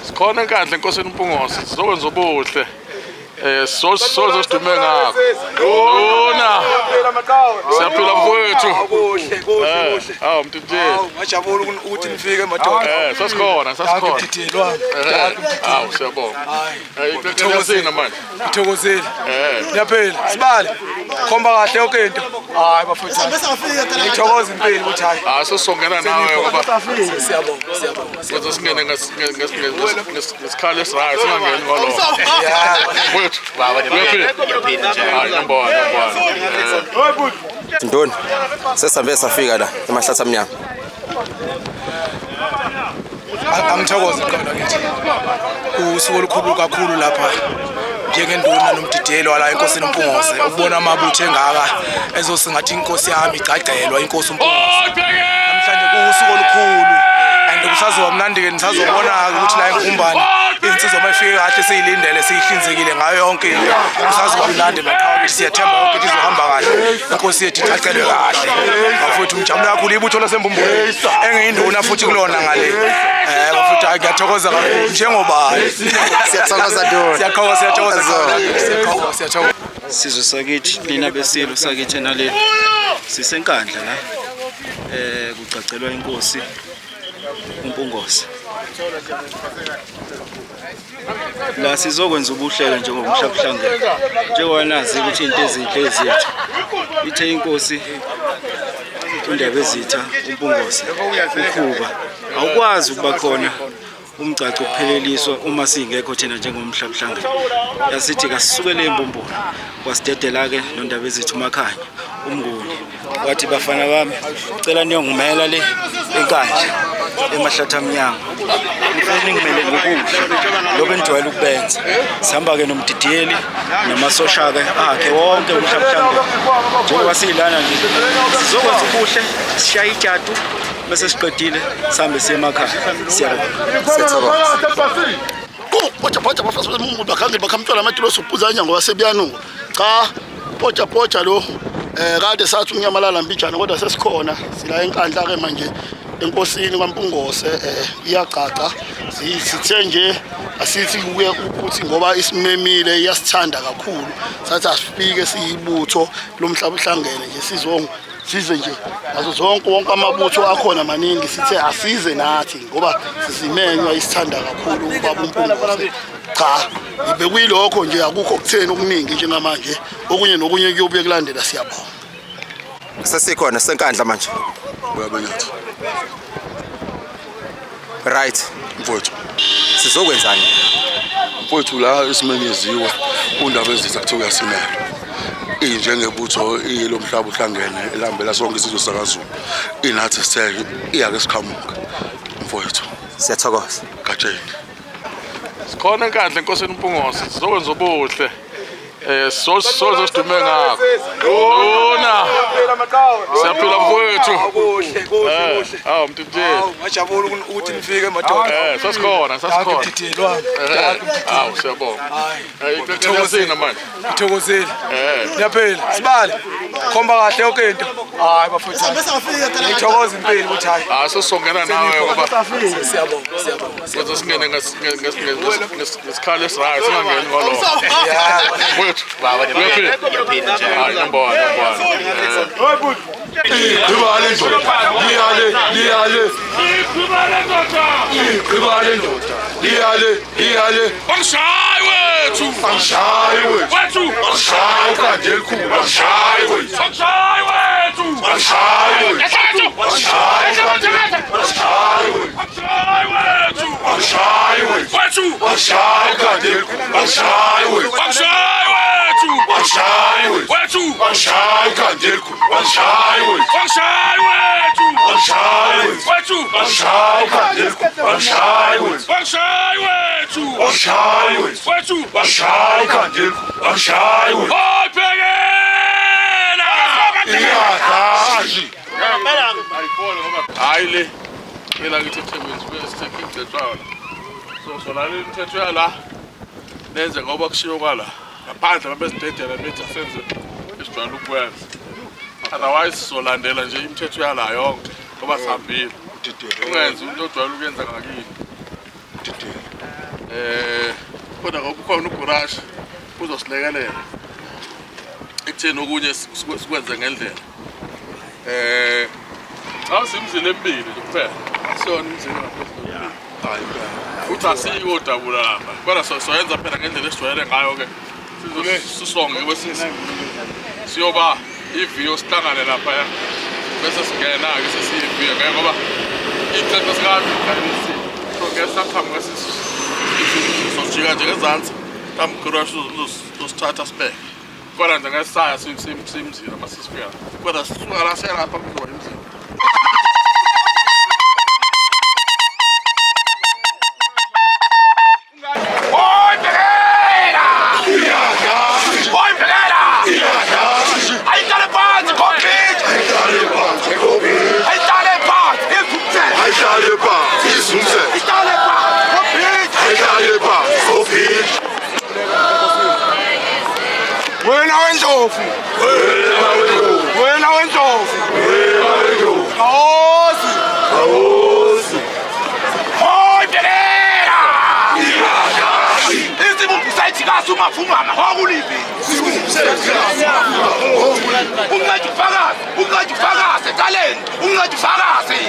Sikhona eNkandla enkosini uMpungose, sizokwenza ubuhle. Soze sidume ngakho. Lona. Siyaphila mfowethu. Kuhle kuhle kuhle. Hawu mtintsheni. Hawu ngajabula ukuthi nifike madoda. Sasikhona sasikhona. Ngididiyelwami. Hawu siyabonga. Hayi. Ikekesina manje. Ngithokozile. Niyaphila. Sibale. Khomba kahle yonke into. Hayi bafowethu. Ngithokoza impilo ukuthi hayi. Ah sesongena nawe ngoba Siyabonga siyabonga. kuze singene ngesikhala esiright singangeni ngoloko. Mfowethu. Uyaphila? Hayi number 1 number 1. Ndoni, sesihambe safika la emahlathi amnyama. Angithokoze qala ngithi usuku olukhulu kakhulu lapha njengenduna nomdidiyeli wala enkosini uMpungose ukubona amabutho engaka ezosingathi inkosi yami igcagcelwa inkosi uMpungose. Namhlanje kuwusuku olukhulu and kusazoba mnandi-ke nisazobona-ke ukuthi la engumbane insizwa uma ifike kahle siyilindele siyihlinzekile ngayo yonke into. Kusazoba mnandi maqhawe ukuthi siyathemba yonke into izohamba kahle, inkosi yethu icacelwe kahle. Bafowethu ngijabule kakhulu ibutho lasembumbulu engiyinduna futhi kulona ngale. Bafowethu hayi ngiyathokoza kakhulu njengobani. Siyathokoza Ndoni. Siyathokoza siyathokoza siyathokoza siyathokoza. Sizwe sakithi nina besilo sakithi naleli siseNkandla la kugcagcelwa inkosi uMpungose. La sizokwenza ubuhlelo njengoba umhlaba uhlangene, njengoba nazi ukuthi into ezinhle ezethu ithe inkosi uNdaba ezitha uMpungose ukhuba awukwazi ukuba khona umgcagco ukupheleliswa uma singekho thina njengomhlaba uhlangene. Yasithi kasisukele embumbulu wasidedela-ke noNdaba ezitha uMakhanya uMnguni wathi bafana bami cela niyongimela le eNkandla emahlathi amnyama, ngifuna ningimele ngokuhle lobo enijwayele ukubenza. Sihamba-ke nomdidiyeli namasosha-ke akhe wonke umhlaba uhlangene. Njengoba siyilana nje sizokwenza ubuhle, sishaye itshatu bese siqedile sihambe siye emakhaya. Siyabonga. Siyathokoza. Pocha pocha bafasa Mungu bakhange bakhamthola amatilosi upuzanya ngoba sebuyanuka. Cha pocha pocha lo kade sathi unyamalala mbijana kodwa sesikhona sila eNkandla ke manje enkosini kwaMpungose iyagcagca. Sithe nje asithi kuye ukuthi ngoba isimemile iyasithanda kakhulu sathi asifike siyibutho lomhlaba uhlangene nje sizonke size nje nazo zonke wonke amabutho akhona maningi sithe asize nathi ngoba sisimenywa isithanda kakhulu ubaba uMpungose. Cha bekuyilokho nje akukho kutheni okuningi njengamanje, okunye nokunye kuyobuye kulandela. Siyabonga. Sesikhona seNkandla manje. Uyabenyathi. Right. Mfowethu. Sizokwenzani? Mfowethu la isimenyeziwe uNdaba ezitha kuthiwa uyasimela. Injengebutho ilomhlaba uhlangene elihambela sonke isizwe sakaZulu. Inathi sithe iyake siqhamuke. Mfowethu. Siyathokoza. Gatsheni. Sikhona eNkandla enkosini uMpungose, sizokwenza ubuhle. Soze sidume ngakho. Lona. Siyaphila mfowethu. Kuhle kuhle kuhle. Hawu mtintsheni. Hawu ngajabula ukuthi nifike madoda. Sasikhona sasikhona. Ngididiyelwami. Hawu siyabonga. Hayi Ikekesina manje. ngithokozile. Niyaphila. Sibale. Khomba kahle yonke into. Hayi bafowethu. Ngithokoza impilo ukuthi hayi. Ah sesongena nawe ngoba Siyabonga siyabonga. kuze singene ngesikhala esiright singangeni ngoloko. Mfowethu. Uyaphila? Hayi number 1 number 1. Igqibale ndoda, liyale, liyale. Igqibale ndoda. Igqibale ndoda, liyale, liyale. Angishayi wethu. Angishayi wethu. Wethu. Angishayi kanje elikhulu. Angishayi wethu. Angishayi wethu. Angishayi wethu. Wethu. Angishayi kanje. Angishayi wethu. Angishayi wethu. Angishayi wethu. Wethu. Angishayi kanje elikhulu. Angishayi wethu. Angishayi wethu. Angishayi wethu. Wethu. Angishayi kanje elikhulu. Angishayi wethu. Angishayi wethu. Angishayi wethu. Wethu. Angishayi kanje elikhulu. Angishayi wethu. Angishayi wethu. Angishayi wethu. Wethu. Angishayi kanje elikhulu. Angishayi wethu. Oyibhekela. Iyadla. Hayi le. Phela ngithi eThekwini sibuye sithe King Cetshwayo. So solalela imithetho yala. Nenze ngoba kushiwo kwala. Ngaphandle babesidedela bethi asenze esijwayele ukwenza. Otherwise sizolandela nje imithetho yala yonke ngoba sihambile. Ungenzi into ojwayele ukuyenza ngakini. Kodwa ngoba ukhona uGurashi uzosilekelela ekutheni okunye sikwenze ngendlela. Awusimzila emibili nje kuphela, siyona imzila ngaphezulu. Futhi asiyikodabula lapha, kodwa soyenza phela ngendlela esijwayele ngayo-ke, sisonge bese siyoba iviyo sihlangane laphaya bese singena-ke sesiyiviyo ngeke ngoba icece sikade so ngeke sisaqhamuka sojika nje ngezansi mhlawumbe ugurashi uzosithatha sibeke kodwa nje ngeke sisaya siyimzila uma sisifika kodwa sisuka la siya lapha kuzoba imzila. Wena wendlovu, wena wendlovu, awozi, hoyi bhekela isibumbu sayithikasi umafumama hokulivi unceda ufakazi, unceda ufakazi ecaleni, unceda ufakazi.